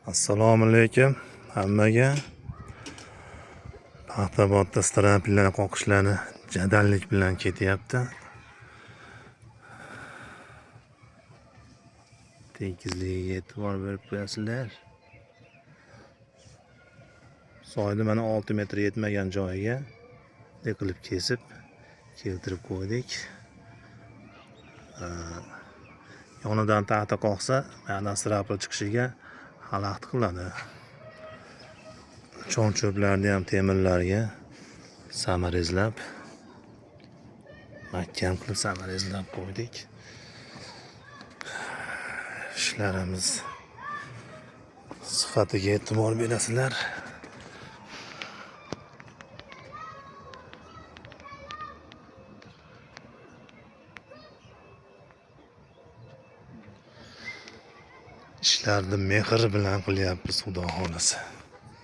Assalomu alaykum hammaga. Paxtabodda straplar qoqishlari jadallik bilan ketyapti. Tekizligiga e'tibor berib qo'yasizlar. Soyni mana 6 metr yetmagan joyiga qilib kesib keltirib qo'ydik. Yonidan taxta qoqsa, buyoqdan strapl chiqishiga xalaqit qiladi. Cho'ng cho'plarni ham temirlarga samarezlab, mahkam qilib samarezlab qo'ydik. Ishlarimiz sifatiga e'tibor berasizlar. Ishlarni mehr bilan qilyapmiz, Xudo xohlasa.